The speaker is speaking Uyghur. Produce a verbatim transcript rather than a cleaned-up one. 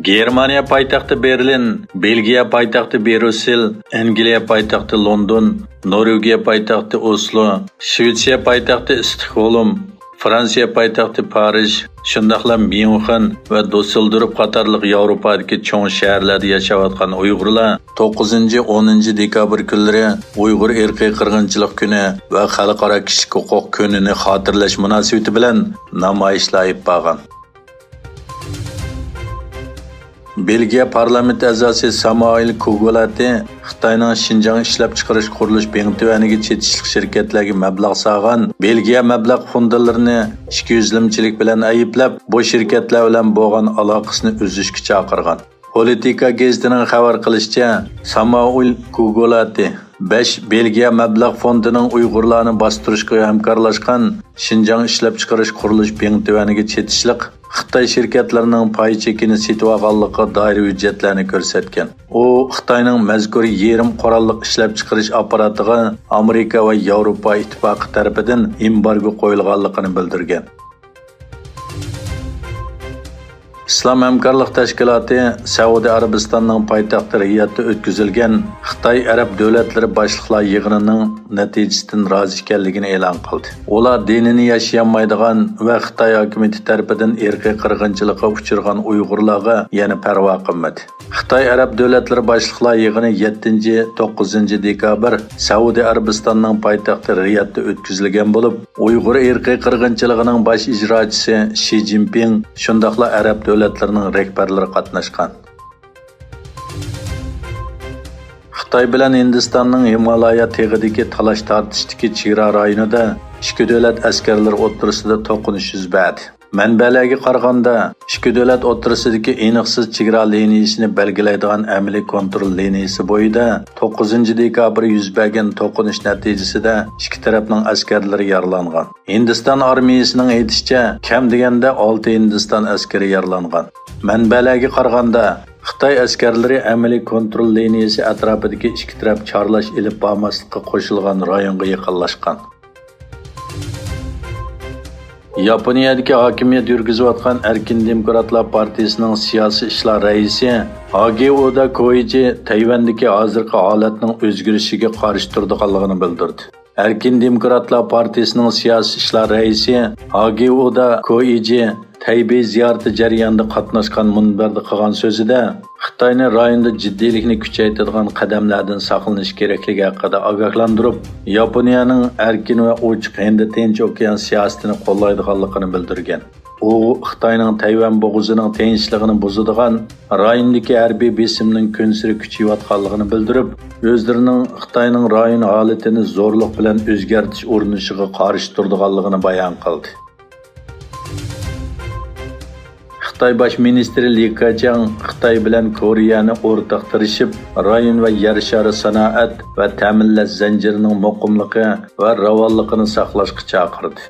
گېرمانىيە پايتەختى بېرلىن، بېلگىيە پايتەختى بريۇسسېل، ئەنگلىيە پايتەختى لوندون، نورۋېگىيە پايتەختى ئوسلو، شىۋېتسىيە پايتەختى ئىستوكھولم، فرانسىيە پايتەختى پارىژ، شۇنداقلا ميۇنخېن ۋە دوسسېلدورف قاتارلىق ياۋروپادىكى چوڭ شەھەرلەردە ياشاۋاتقان ئۇيغۇرلار توققۇزىنچى، ئونىنچى دېكابىر كۈنلىرى ئۇيغۇر ئىرقىي قىرغىنچىلىق كۈنى ۋە خەلقئارا كىشىلىك ھوقۇق كۈنىنى خاتىرىلەش مۇناسىۋىتى بىلەن نامايىشلار ئېلىپ بارغان. بېلگىيە پارلامېنت ئەزاسى سامائىل كوگولاتى خىتاينىڭ شىنجاڭ ئىشلەپچىقىرىش قۇرۇلۇش بېڭى تۈەنىگە چېتىشلىق شىركەتلەرگە مەبلەغ سالغان بېلگىيە مەبلەغ فوندلىرىنى ئىككىيۈزلىمىچىلىك بىلەن ئەيىبلەپ، بۇ شىركەتلەر بىلەن بولغان ئالاقىسىنى ئۈزۈشكە چاقىرغان. پولىتىكا گېزىتىنىڭ خەۋەر قىلىشىچە، سامائىل كوگولاتى بەش بېلگىيە مەبلەغ فوندىنىڭ ئۇيغۇرلارنى باستۇرۇشقا ھەمكارلاشقان شىنجاڭ ئىشلەپچىقىرىش قۇرۇلۇش بېڭى تۈەنىگە چېتىشلىق خىتاي شىركەتلىرىنىڭ پاي چېكىنى سېتىۋالغانلىقىغا دائىر ھۆججەتلەرنى كۆرسەتكەن. ئۇ خىتاينىڭ مەزكۇر يېرىم قوراللىق ئىشلەپچىقىرىش ئاپپاراتىغا ئامېرىكا ۋە ياۋروپا ئىتتىپاقى تەرىپىدىن ئېمبارگو قويۇلغانلىقىنى بىلدۈرگەن. ئىسلام ھەمكارلىق تەشكىلاتى سەئۇدى ئەرەبىستاننىڭ پايتەختى رىيادتا ئۆتكۈزۈلگەن خىتاي ئەرەب دۆلەتلىرى باشلىقلار يىغىنىنىڭ نەتىجىسىدىن رازى ئىكەنلىكىنى ئېلان قىلدى. ئۇلار دىنىنى ياشىيالمايدىغان ۋە خىتاي ھاكىمىيىتى تەرىپىدىن ئىرقىي قىرغىنچىلىققا ئۇچرىغان ئۇيغۇرلارغا يەنە پەرۋا قىلمىدى. خىتاي ئەرەب دۆلەتلىرى باشلىقلار يىغىنى يەتتىنچى، توققۇزىنچى دېكابىر سەئۇدى ئەرەبىستاننىڭ پايتەختى رىيادتا ئۆتكۈزۈلگەن بولۇپ، ئۇيغۇر ئىرقىي قىرغىنچىلىقىنىڭ باش ئىجراچىسى شى جىنپىڭ، شۇنداقلا ئەرەب دۆلەتلىرىنىڭ رەھبەرلىرى قاتناشقان. خىتاي بىلەن ھىندىستاننىڭ ھىمالايا تېغىدىكى تالاش-تارتىشتىكى چېگرا رايونىدا ئىككى دۆلەت ئەسكەرلىرى ئوتتۇرىسىدا توقۇنۇش يۈز بەردى. مەنبەلەرگە قارىغاندا، ئىككى دۆلەت ئوتتۇرىسىدىكى ئېنىقسىز چېگرا لىنىيىسىنى بەلگىلەيدىغان ئەمەلىي كونترول لىنىيىسى بويىدا توققۇزىنچى دېكابىر يۈز بەرگەن توقۇنۇش نەتىجىسىدە ئىككى تەرەپنىڭ ئەسكەرلىرى يارىلانغان. ھىندىستان ئارمىيىسىنىڭ ئېيتىشىچە، كەم دېگەندە ئالتە ھىندىستان ئەسكىرى يارىلانغان. مەنبەلەرگە قارىغاندا، خىتاي ئەسكەرلىرى ئەمەلىي كونترول لىنىيىسى ئەتراپىدىكى ئىككى تەرەپ چارلاش ئېلىپ بارماسلىققا قوشۇلغان رايونغا يېقىنلاشقان. ياپونىيەدىكى ھاكىمىيەت يۈرگۈزۈۋاتقان ئەركىن دېموكراتلار پارتىيىسىنىڭ سىياسىي ئىشلار رەئىسى ھاگېئودا كوئىچى تەيۋەندىكى ھازىرقى ھالەتنىڭ ئۆزگىرىشىگە قارشى تۇرىدىغانلىقىنى بىلدۈردى. ئەركىن دېموكراتلار پارتىيىسىنىڭ سىياسىي ئىشلار رەئىسى ھاگېئودا كوئىجى تەيبېي زىيارىتى جەريانىدا قاتناشقان مۇنبەردە قىلغان سۆزىدە، خىتاينى رايوندا جىددىيلىكنى كۈچەيتىدىغان قەدەملەردىن ساقلىنىش كېرەكلىكى ھەققىدە ئاگاھلاندۇرۇپ، ياپونىيەنىڭ ئەركىن ۋە ئوچۇق ھىندى تىنچ ئوكيان سىياسىتىنى قوللايدىغانلىقىنى بىلدۈرگەن. ئۇ خىتاينىڭ تەيۋەن بوغۇزىنىڭ تىنچلىقىنى بۇزىدىغان رايوندىكى ھەربىي بېسىمنىڭ كۈنسېرى كۈچىيىۋاتقانلىقىنى بىلدۈرۈپ، ئۆزلىرىنىڭ خىتاينىڭ رايون ھالىتىنى زورلۇق بىلەن ئۆزگەرتىش ئۇرۇنۇشىغا قارشى تۇرىدىغانلىقىنى بايان قىلدى. خىتاي باش مىنىستىرى لى كېچياڭ خىتاي بىلەن كورېيەنى ئورتاق تىرىشىپ، رايون ۋە يەر شارى سانائەت ۋە تەمىنلەش زەنجىرىنىڭ مۇقىملىقى ۋە راۋانلىقىنى ساقلاشقا چاقىردى.